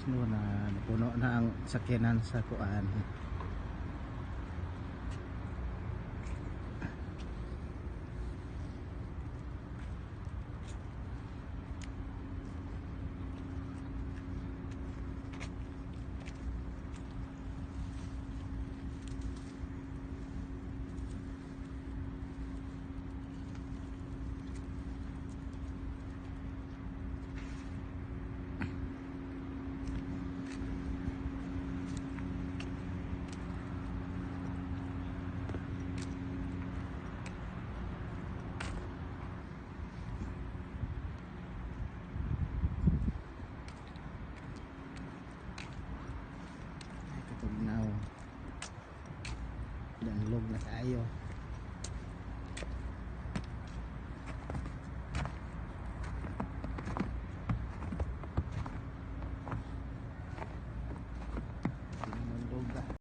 No, na napuno na ang sakyanan sa kuan. Ay, katugnaw. Danlog na kaayo.